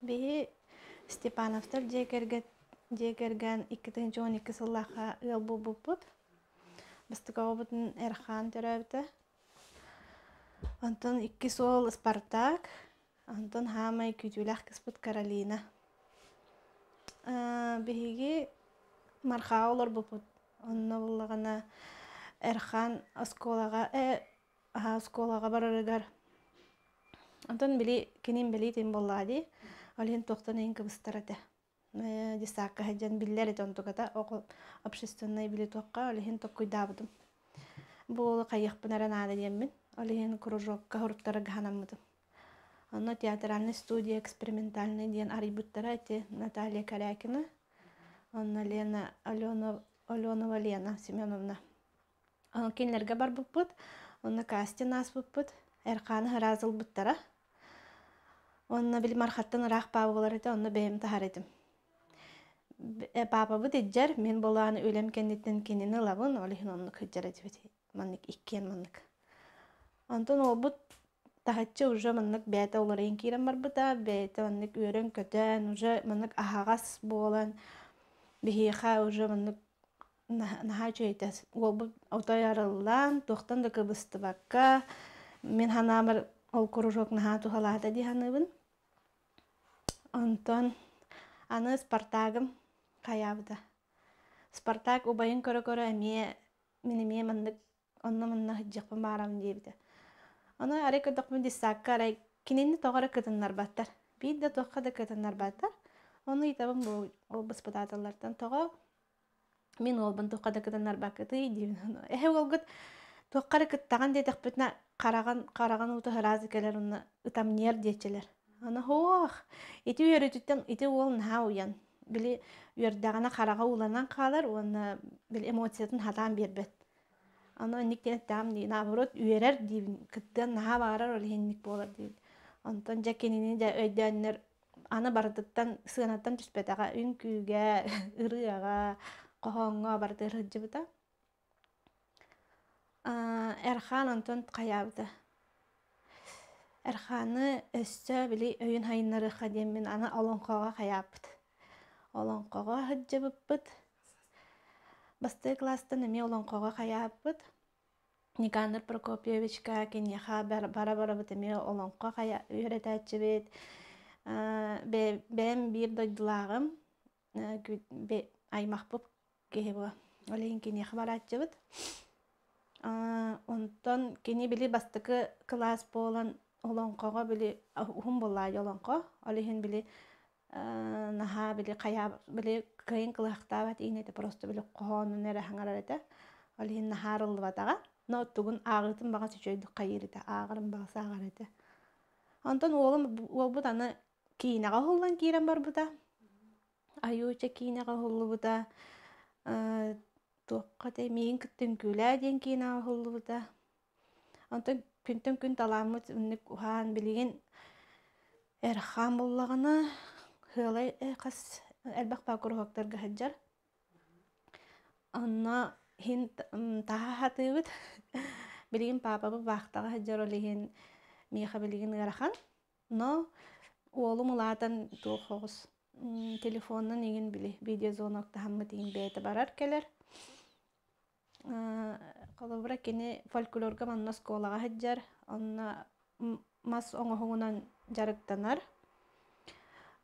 Биһи Степановтар дьиэ кэргэн дьиэ кэргэн 2012 сыллаахха ыал буолбуппут. Бастакы оҕобутун Эрхаан төрөөбүтэ. Онтон иккис уол Спартак, онтон хаамай күүтүүлээх кыыспыт Каролина. Биһиги Мархаҕа олорбуппут. Онно буоллаҕына Эрхаан оскуолаҕа оскуолаҕа барарыгар онтон били киним билиитин буоллаҕа дии. Ол иһин туохтан иһин кыбыстар этэ. Десакка сылдьан биллэр этэ онтуката оҕо общественнай били туохха ол иһин толкуйдаабытым. Бу уолу хайыахпын эрэ наада диэммин. Ол иһин кружокка суруттарарга санаммытым. Онно театральная студия экспериментальный диэн арыйбыттара ити Наталья Корякина, онно Лена Аленова, Аленова Лена Семеновна. Кинилэргэ барбыппыт, онно кастинг ааспыппыт, Эрхааны ыраас ылбыттара. Онно били Мархаттан ыраах паа буолар этэ, онно бэйэм таһар этим. Паапабыт илдьэр, мин буолаан үлэм кэнниттэн кинини ылабын, ол иһин оннук сылдьар этибит. Маннык иккиэн маннык. Онтон уолбут таһыччы уже маннык бэйэтэ уларыйан киирэн барбыта, бэйэтэ маннык үөрэн-көтөн, уже маннык аһаҕас буолан, биһиэхэ уже маннык наһаа үчүгэй этэ. Уолбут отой арыллан, туохтан да кыбыстыбакка, мин санаабар ол кружок наһаа туһалаата дии саныыбын. Онтон аны Спартагым хайаабыта. Спартак убайын көрө-көрө эмиэ мин эмиэ маннык онно-манна сылдьыахпын баҕарабын диэбитэ. Ону арай көрдөхпүнэ детсадка арай кинини тоҕо эрэ кытыннарбаттар. Биир да туохха да кытыннарбаттар. Ону ыйытабын бу ол баспытааталлартан тоҕо мин уолбун туохха да кытыннарбаккытый диибин. Эһэ уолгут туохха эрэ кыттаҕын диэтэхпитинэ хараҕын хараҕын уута сразу кэлэр уонна ытамньыйар диэччилэр. Аны һуох ити үөрүүтүттэн ити уол наһаа уйан. Били үөрдэҕинэ хараҕа ууланан хаалар уонна били эмоциятын хатаан биэрбэт. Аны инник диэн эттэҕим дии, наоборот үөрэр диибин, кыттыан наһаа баҕарар ол иһинник буолар диибин. Онтон дьэ кинини дьэ өйдөөннөр аны барытыттан сыанаттан түспэтэҕэ үҥкүүгэ, ырыаҕа, хоһооҥҥо барытыгар сылдьыбыта. Эрхаан онтон хайаабыта. Эрхааны өссө били өйүн хайыннарыахха диэммин аны олоҥхоҕо хайааппыт. Олоҥхоҕо сылдьыбыппыт. Бастакы кылаастан эмиэ олоҥхоҕо хайааппыт. Никандр Прокопьевичка киниэхэ бара-барабыт эмиэ олоҥхо хайа үөрэтээччибит. Бэйэм биир дойдулааҕым, аймахпыт киһи буо. Ол иһин киниэхэ барааччыбыт. Онтон кини били бастакы кылаас буолан олоҥхоҕо били уһун буоллаайы олоҥхо. Ол иһин били наһаа били хайаа били кыайын кылыһахтаабат иин этэ просто били хоһоонун эрэ хаҥарар этэ. Ол иһин наһаа арыллыбатаҕа. Но оттугун ааҕыытын баҕас үчүгэйдик хайыыр этэ, ааҕарын баҕас ааҕар этэ. Онтон уолум уолбут аны киинэҕэ уһуллан киирэн барбыта. Айууча киинэҕэ уһуллубута, туохха этэй миигин кытта үҥкүүлээ диэн киинэҕэ уһуллубута. Онтон күнтэн күн талааммыт инник уһаан билигин Эрхаан буоллаҕына сыалай хас элбэх баа куруһуоктарга сылдьар. Онно иһин таһа сатыыбыт. Билигин паапабыт баахтаҕа сылдьар ол иһин миэхэ билигин ыарахан. Но уолум улаатан туох оҕус телефонунан игин били видеозвонок таһаммыт игин бэйэтэ барар кэлэр. Холобура кини фольклорга манна оскуолаҕа сылдьар, онно мас оҥоһугунан дьарыктанар.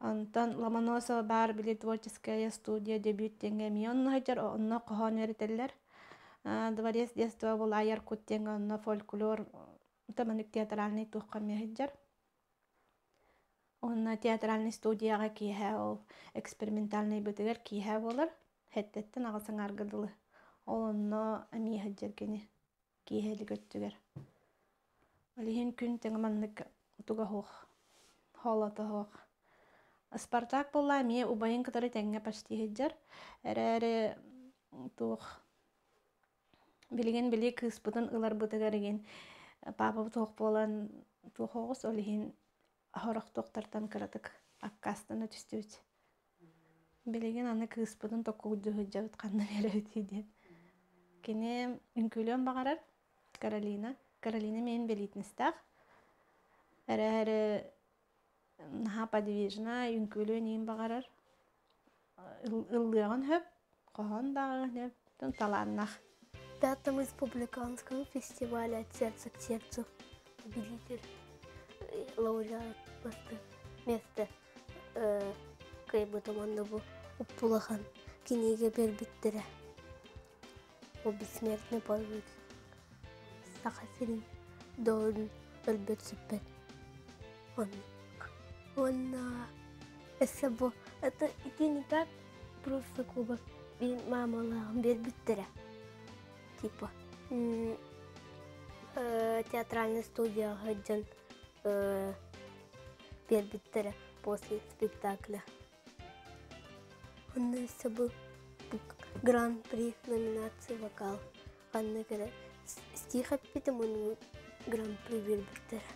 Онтон Ломоносова баар били творческая студия дебют диэҥҥэ эмиэ онно сылдьар, онно хоһоон үөрэтэллэр. Дворец детства был айар кут диэҥҥэ онно фольклор Маннык театральнай туохха эмиэ сылдьар. Уонна театральнай студияҕа киэһэ ол экспериментальнайбытыгар киэһэ буолар. Сэттэттэн аҕыс аҥаарга дылы. Ол онно эмиэ сылдьар кини киэһэлик өттүгэр. Ол иһин күн тэҥэ маннык туга суох, хоолото суох. Спартак буолла эмиэ убайын кытары тэҥҥэ почти сылдьар. Эрээри туох Билигин били кыыспытын ыларбытыгар игин паапабыт суох буолан туох оҕус ол иһин сорох туохтартан кыратык аккаастана түстүбүт. Билигин аны кыыспытын токкуйдуу сылдьабыт ханна биэрэбитий диэн. Кини үҥкүүлүөн баҕарар Каролина. Каролина миин бэлиитинэстээх. Эрээри Наһаа подвижнай, үҥкүүлүөн иһин баҕарар. Ыллыаҕын сөп, хоһоон даҕаҕын сөп, талааннаах. Пятом республиканском фестивале «От сердца к сердцу» победитель, лауреат басты место кыайбытым онно бу уптулахан кинигэ бербиттэрэ. О бессмертный подвиг Саха сирин доҕорун өлбөт сүппэт. Уонна өссө бу это ити не так просто кубок мин маамалааҕым биэрбиттэрэ. Типа театральная студияҕа сылдьан биэрбиттэрэ после спектакля. Онно өссө бу гран-при номинация вокал ханнык эрэ стих эппитим уонна гран-при биэрбиттэрэ.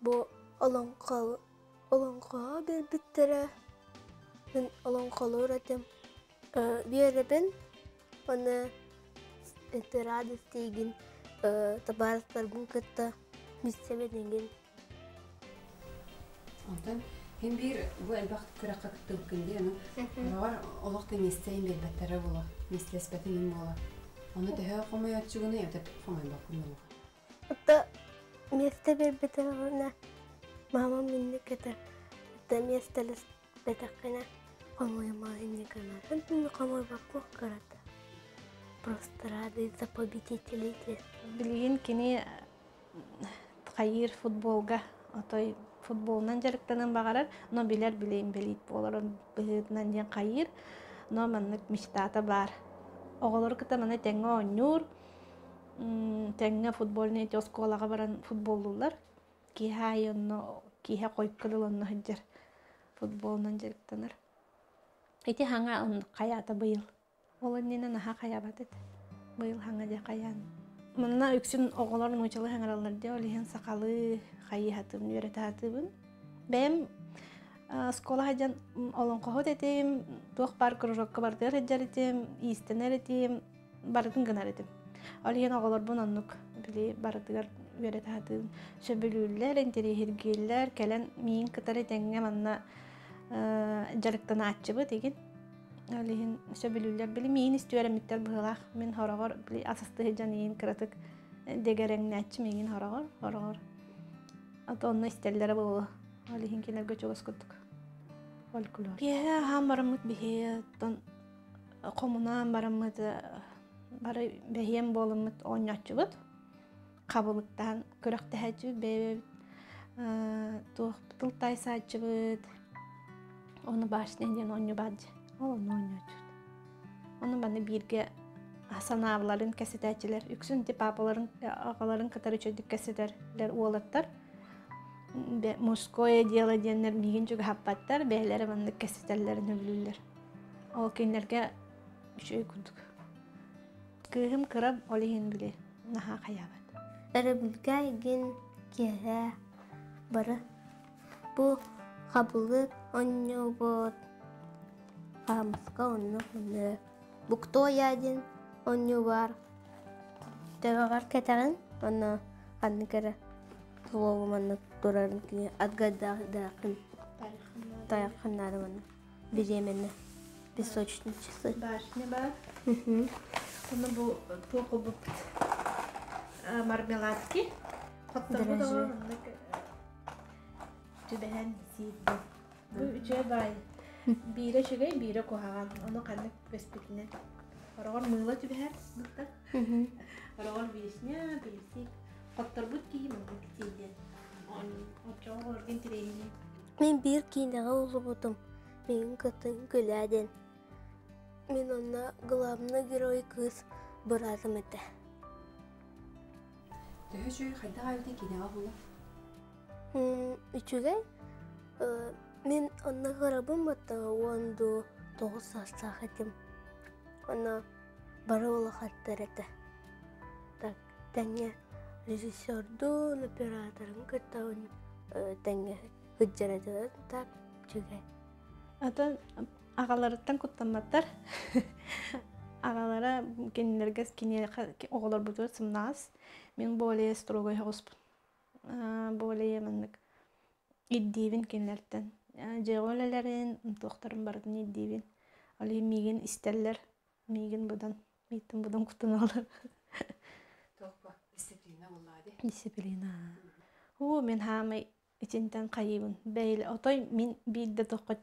Бу олоҥхо олоҥхоҕо биэрбиттэрэ. Мин олоҥхолуур этим. Биэрэбин уонна это радость игин табаарыстарбын кытта билсэбин игин. Онтон һин биир бу элбэх күрэххэ кыттыбыккын дии, ону баҕар олох да миэстэ иһин биэрбэттэрэ буолуо, миэстэлэспэтиҥ иһин буолуо. Ону төһө хомойооччугунуй эбэтэр хомойбоккун буолуо? Ото миэстэ биэрбэтэҕинэ мамам инник этэр ото миэстэлэспэтэххинэ хомойума инник гынар. Хомойбокко кырата. Просто рады за победителей диэн. Билигин кини хайыыр футболга отой футболунан дьарыктаныан баҕарар, но билэр били инбэлиит буоларын быһыытынан диэн хайыыр, но маннык мечтата баар. Оҕолору кытта маны тэҥҥэ оонньуур, тэҥҥэ футбольный эти оскуолаҕа баран футболлууллар. Киэһэ аайы онно киэһэ хойукка дылы онно сылдьар футболунан дьарыктанар. Ити хаҥа хайаата быйыл. Ол иннинэ наһаа хайаабат этэ. Быйыл хаҥа дьэ хайаан. Манна үксүн оҕолор нуучалыы хаҥараллар дии, ол иһин сахалыы хайыһатыбын, үөрэтэ сатыыбын. Бэйэм оскуола сылдьан олоҥхоһут этим, туох баар кружокка барытыгар сылдьар этим, иистэнэр этим, барытын гынар этим. Ол иһин оҕолорбун оннук били барытыгар үөрэтэ сатыыбын. Сөбүлүүллэр, интэриэһиргииллэр, кэлэн миин кытары тэҥҥэ манна дьарыктанааччыбыт игин. Ол иһин сөбүлүүллэр. Били миин истүөрэммиттэр быһыылаах. Мин хороҕор били асастыы сылдьан иин кыратык дэгэрэҥнээччим иҥин хороҕор, хороҕор. Ото онно истэллэрэ буолуо. Ол иһин кинилэргэ чугас курдук. Фольклор. Киэһэ аһаан бараммыт биһи оттон хомунаан бараммыт бары бэһиэн буоламмыт оонньооччубут. Хабылыктаан күрэхтэһээччибит бэйэбит туох тыл таайсааччыбыт. Ону башня диэн оонньуу баар дьэ. Ол онно оонньооччубут. Ону манна бииргэ санаабыларын кэсэтээччилэр үксүн ити папаларын аҕаларын кытары үчүгдүк кэсэтэллэр уолаттар мужское дело диэннэр миигин чугаһаппаттар бэйэлэрэ маннык кэсэтэллэрин өлүүллэр ол кинилэргэ үчүгэй курдук кыыһым кыра ол иһин били наһаа хайаабат Өрөбүлгэ игин киэһэ бары бу хабылык оонньуубут хаамыска оннук онно Буктуойа диэн оонньуу баар. Төбөҕөр кэтэҕин уонна ханнык эрэ слово маннык турарын кини отгадаахын тайаххын наада манна бириэмэни песочные часы. Башня баар. Ону бу туох ылбыппыт мармеладки. Хотторбут оҕо маннык түбэһэн сиирдим. Бу үчүгэй баай. Биирэ үчүгэй, биирэ куһаҕан. Ону ханнык түбэспитинэн. Хороҕор мыыла түбэһэр бытта. Хороҕор вишня, персик. Хотторбут киһи маннык тиийдэ. Оччоҕо оҕолорго интэриэһинэй. Мин биир киинэҕэ уллубутум. Миигин кытта күлээ диэн. Мин онно главный герой кыыс быраатым этэ. Төһө үчүгэй хайдах эбитий киинэҕэ була? Үчүгэй. Мин онно кырабын баттаҕа уон дуу тоҕус саастаах этим. Онно бары улахаттар этэ. Так тэҥҥэ режиссердуун, операторын кытта тэҥҥэ сылдьар этилэр. Так үчүгэй. Атын аҕаларыттан куттамматтар. Аҕалара кинилэргэ киниэхэ оҕолорбутугар сымнаҕас. Мин более строгой соҕуспун. Более маннык. Ирдиибин кинилэртэн. Дьиэҕэ үлэлэрин, туохтарын барытын ирдиибин. Ол иһин миигин истэллэр, миигин быдан, мииттэн быдан куттаналлар. Туохпа дисциплина буоллаҕа дии. Дисциплина. Уу, мин хаамай итинтэн хайыыбын. Бэйэлэ отой мин биирдэ туохха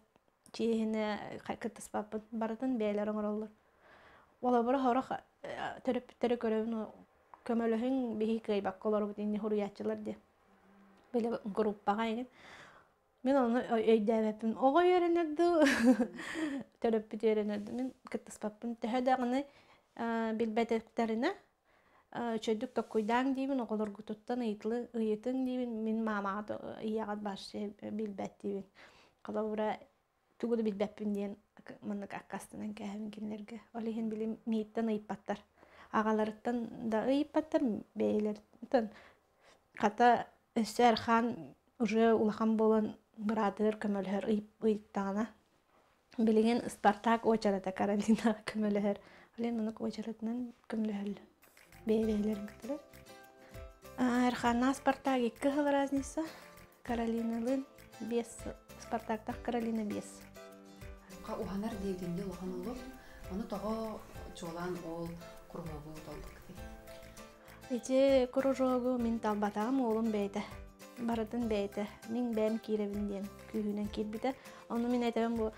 чиэһинэ кыттыспаппын. Барытын бэйэлэр оҥороллор. Олобура сорох төрөппүттэри көрөбүн көмөлөһүҥ биһи кыайбакка олоробут инни суруйааччылар диye. Били группаҕа игин. Мин ону өйдөөбөппүн. Оҕо үөрэнэр дуу, төрөппүт үөрэнэр дуу. Мин кыттыспаппын. Төһө даҕаны билбэтэхтэринэ үчүгэйдик токкуйдааҥ диибин, оҕолоргутуттан ыйытлы ыйытыҥ диибин, мин маамаҕа ийэҕит вообще билбэт диибин. Холобура, тугу да билбэппин диэн маннык аккаастанан кээһэбин кинилэргэ. Ол иһин били мииттэн ыйыппаттар. Аҕаларыттан да ыйыппаттар, бэйэлэриттэн. Хата өссө Эрхаан уже улахан буолан быраатыгар көмөлөһөр ыйыттаҕына билигин Спартак уочарата Каролинаҕа көмөлөһөр. Ол маннык уочаратынан көмөлөһөллөр. Бэйэ-бэйэлэрин кытары. Эрхааннаах Спартак икки сыл разница. Каролиналыын биэс Спартактах Каролина биэс. Уһанар диэбитинде улахан олук. Ону тоҕо чуолаан ол куруһуогу талбыккытый? Ити кружогу мин талбатаҕым уолум бэйэтэ. Барытын бэйэтэ. Мин бэйэм киирэбин диэн күүһүнэн киирбитэ. Ону мин этэбин бу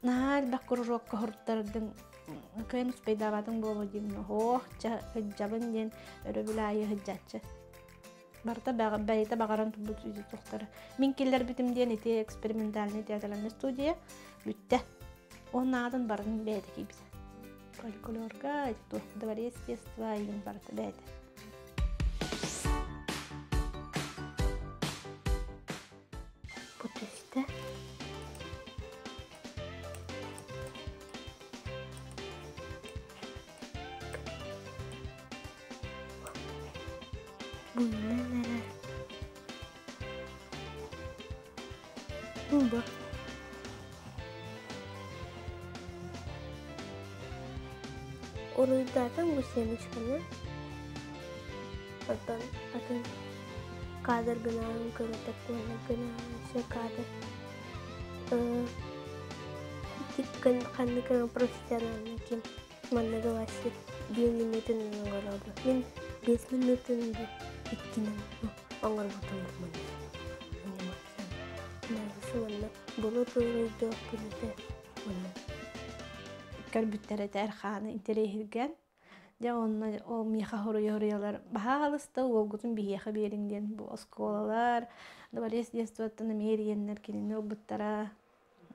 наһаа элбэх кружокка хоруттардыҥ кыайан успейдаабатыҥ буолуо диибин. Оһох, ча ыдьабын диэн өрөбүл аайы ыдьааччы. Барыта бэйэтэ баҕаран турбут тохтор. Мин киллэрбитим диэн ити экспериментальный театральный студия бүттэ. Оннааҕын барын бэйэтэ киирбитэ. Фольклорга, ити туох дворец детства игин барыта бэйэтэ. Бу түстэ. Бу үүнэн эрэр. Бу. Уруйдаатым бу семечканы. Оттон атын кадр гынаан көрөтөк гынаан кадр ханнык профессиональный ким Манна Вася биир мүнүүтүнэн оҥороору. Мин 5 мүнүүтүн иккинэн оҥорбутум анимация. Манна былыт уруйдуох күнүтэ манна. Көрбүттэр этэ Эрхааны интэриэһиргээн. Дьэ онно ол миэхэ хоруйа-хоруйалар баһаалыста уолгутун биһиэхэ биэриҥ диэн бу оскуолалар, дворец детствоттан эмиэ эрийэннэр кинини ылбыттара.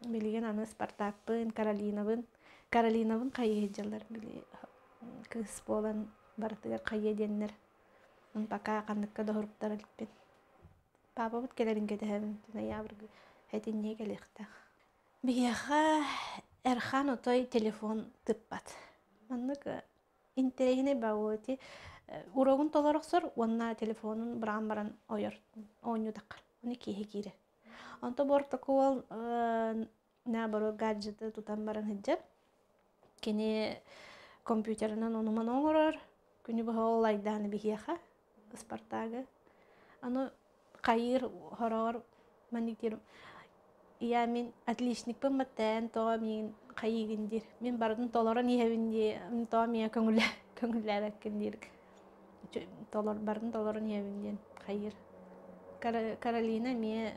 Билигин аны Спартакпын, Каролинабын, Каролинабын хайыы сылдьаллар били кыыс буолан барытыгар хайыа диэннэр пока ханныкка да уһуруктар иликпин. Паапабыт кэлэрин кэтэһэбин ноябрьга этинньиэ кэлиэхтээх. Биһиэхэ Эрхан отой телефон тыппат. Маннык интэриэһинэй баҕайы урогун толоро охсор уонна телефонун быраҕан баран ойор оонньуу таххар. Уонна киэһэ киирэр. Онто бу уол наоборот гаджеты тутан баран сылдьар. Кини компьютерынан ону-маны оҥорор. Күнү быһа ол айдааны биһиэхэ, Спартагы. Аны хайыыр хороҕор маннык диир ийээ мин отличникпын баттаан тоҕо миигин хайыыгын диир. Мин барытын толорон иһэбин дии, тоҕо миэхэ көҥүллээбэккин диир. Толор, барытын толорон иһэбин диэн хайыыр. Каролина эмиэ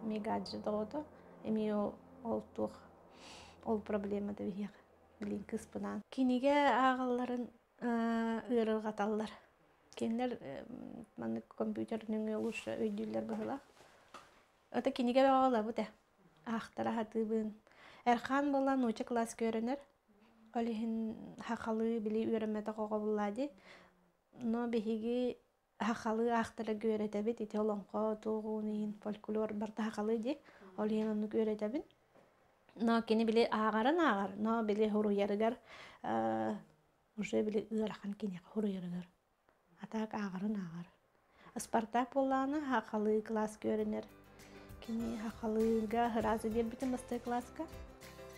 эмиэ гаджет оҕото, эмиэ ол туох ол проблемата биһиэхэ билин кыыспынаан. Кинигэ ааҕалларын ыарырҕаталлар. Кинилэр маннык компьютер нөҥүө лучше өйдүүллэр быһыылаах. Это кинигэ бөҕө ылабыт ээ. Аахтара сатыыбын. Эрхаан буолла нуучча кылааска үөрэнэр. Ол иһин сахалыы били үөрэммэтэх оҕо буоллаа дии. Но биһиги сахалыы аахтарарга үөрэтэбит. Ити олоҥхо туоҕун иһин фольклор барыта сахалыы дии. Ол иһин оннук үөрэтэбин. Но кини били ааҕарын ааҕар, но били суруйарыгар уже били ыарахан киниэхэ суруйарыгар. А так ааҕарын ааҕар. Спартак буоллаҕына сахалыы кылааска үөрэнэр. Кини сахалыыга сразу биэрбитим бастакы кылааска.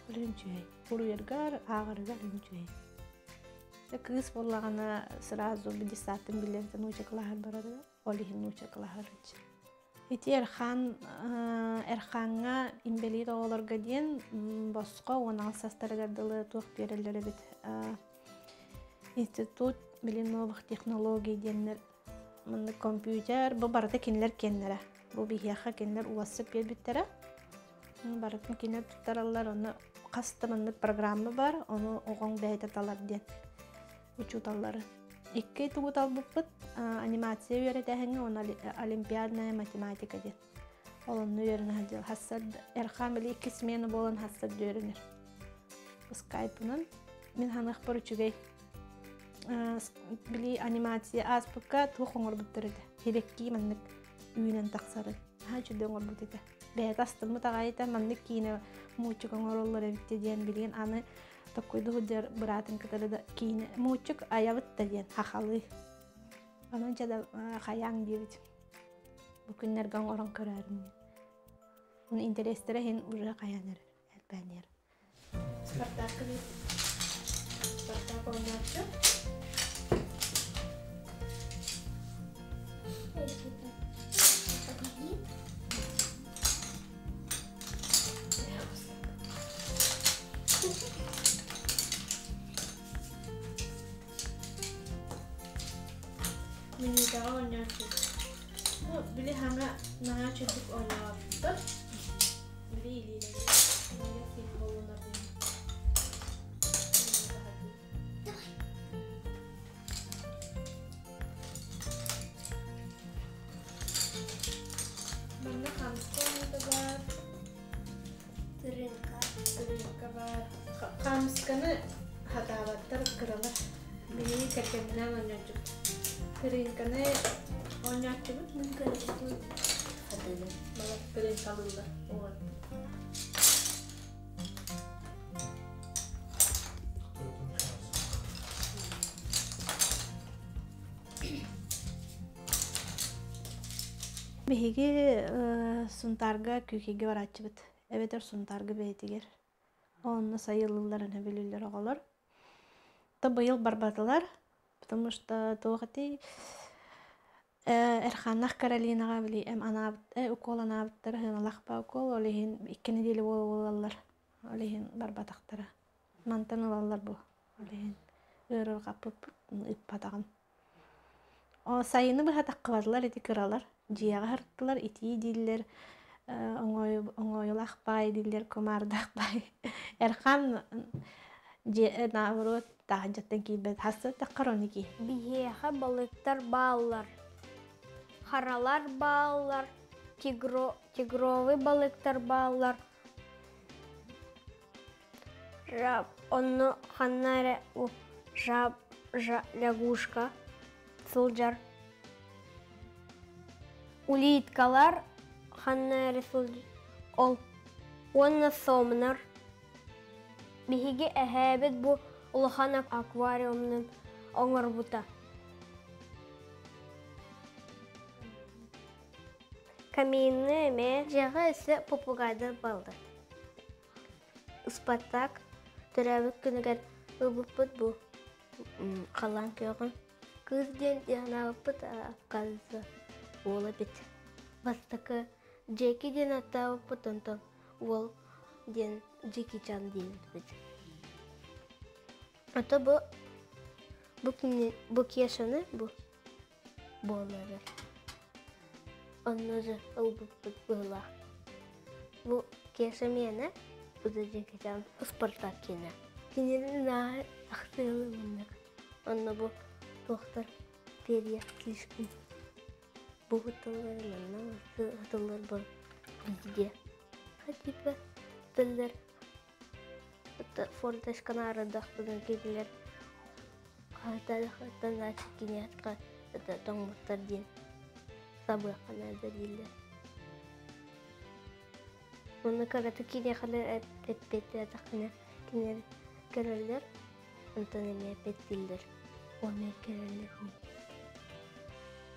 Үчүгэй. Суруйаргар, ааҕарыгар үчүгэй. Кыыс буоллаҕына сразу детсадтан билэн нуучча кылааһар барарыгар. Ол иһин нуучча кылааһар. Ити Эрхан Эрхаҥҥа инбэлиит оҕолорго диэн босхо 16 састарыгар дылы туох биэрэллэр эбит. Институт билин новых технологий диэннэр маннык компьютер бу барыта кинилэр киэннэрэ. Бу биһиэхэ кинилэр улассык биэрбиттэрэ. Барытын кинилэр туттараллар, ону хас да маннык программа бар, ону оҕоҥ бэйэтэ талар диэн учууталлары. Икки тугу талбыппыт анимация үөрэтээһиҥҥэ уонна олимпиадная математика диэн. Ол онно үөрэнэ сылдьар. Хассар Эрхан били икки смена буолан хассар үөрэнэр. Скайпынан мин ханыахпар үчүгэй били анимация ааспыкка туох оҥорбуттар этэ. Хирэккии маннык үүнэн тахсарын. Наһаа үчүгэй оҥорбут этэ. Бэйэтэ астыммыт аҕайыта маннык киинэ муучук оҥороллор эбит диэн билигин аны Токкуйду сылдьар быраатын кытары да киинэ муучук айабыт да диэн хахалыы. Онон дьэ да хайааҥ диэбит. Бу күннэргэ оҥорон көрөөрүм диэн. Оны интэриэстэрэ иһин уже хайаан эрэр, элбээн иһэр. Спартакка Спартак оонньооччу. Мүнүүтэҕэ оонньооччу. Ну, били хаҥа наһаа чөкүк оонньообуттар. Били илиилэрин болунар Манна хамска оонньуута баар. Тырыыҥка. Тырыыҥка баар. Хаамысканы хатаабаттар кыралар. Биһиги кэргэмминээн оонньооччубут. Тырыыҥканы оонньооччубут. Мин көрбүтүм. Хатыылар. Балар тырыыҥкалыыллар. Оҕо. Биһиги Сунтаарга Күүкэйгэ барааччыбыт. Эбэтэр Сунтаарга бэйэтигэр. Онно сайылыылларын билэллэр оҕолор. То быйыл барбатылар, потому что туох этий Эрханнах Каролинаҕа били эм анаабыт укол анаабыттара сыаналаах укол, ол иһин икки нэдиэлэ буола-буолаллар. Ол иһин барбатахтара. Мантан ылаллар бу. Ол иһин ыарырҕаппыппыт, ыыппатаҕым. Сайыны быһа таххыбатылар ити кыралар. Дьиэҕэ сырыттылар, итии дииллэр, оҥоойулаах баай дииллэр, кумаардаах баай. Эрхан дьиэ наоборот таһырдьаттан киирбэт. Хасса таххар ону кии. Биһиэхэ балыктар бааллар. Харалар бааллар, тигро, тигровый балыктар бааллар. Жаб, онно ханна эрэ жаб, жа, лягушка сылдьар. Улиткалар ханна эрэ сылдьар. Ол уонна сомнар. Биһиги эһээбит бу улахан аквариумнун оҥорбута. Каминны эмиэ Дьиэҕэ өссө попугайдар бааллар. Спартак төрөөбүт күнүгэр ылбыппыт бу халлаан күөҕүн. Кыыс диэн анаабыппыт оказывается уол эбит. Бастакы Джеки диэн аттаабыппыт, онтон уол диэн Джеки Чан диэбиппит. Ото бу бу кини бу Кешаны бу буолары. Онно же ылбыппыт быһыылаах. Бу Кеша миэнэ, бу да Джеки Чан Спартак киэнэ. Кинини наһаа ахтыылы Онно бу туохтар перья слишком бу тыллар манна тыллар бу везде. Типа тыллар форточканы арыйдахпына кинилэр хаһыттан киниэхэ это тоҥмуттар диэн сабыахха наада дииллэр. Уонна кыратык киниэхэлэр эппиэттээтэххинэ кинилэр көрөллөр, онтон эмиэ эппиэттииллэр. Уонна көрөллөр.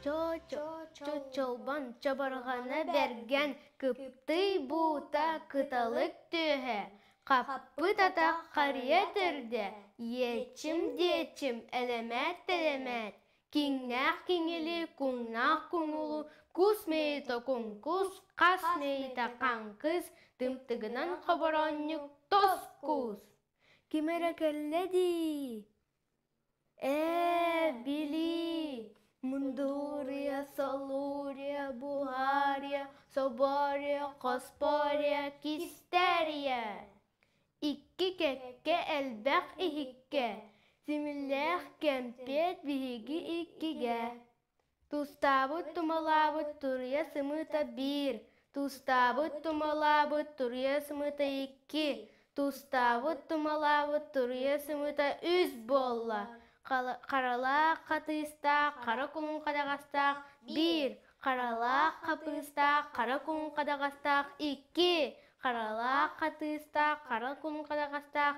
Чо-чо-чолбон чоборҕоно бэргэн, кыптый буута кыталык түөһэ, хаппыт атах харыйа төрдө, иэчим-диэчим, элэмээт-тэлэмээт, Киҥнээх киҥили, куҥнаах куҥулу, кус мэйитэ куҥкус, хас мэйитэ хаҥкыс, тымтыгынан хобороонньук тос кус. Ким эрэ кэллэ дии? Ээ, билии, Мундурия, Солурия, Буһария, Собория, Хоспория, Кистерия. Икки кэккэ элбэх иһиккэ, симиллээх кэмпиэт биһиги иккигэ. Тустаабыт тумалаабыт туруйа сымыыта биир, тустаабыт тумалаабыт туруйа сымыыта икки, тустаабыт тумалаабыт туруйа сымыыта үс буолла. Харалаах хатыыстаах, хара кулун хадаҕастаах биир, харалаах хапыыстаах, хара кулун хадаҕастаах икки, харалаах хатыыстаах, хара кулун хадаҕастаах.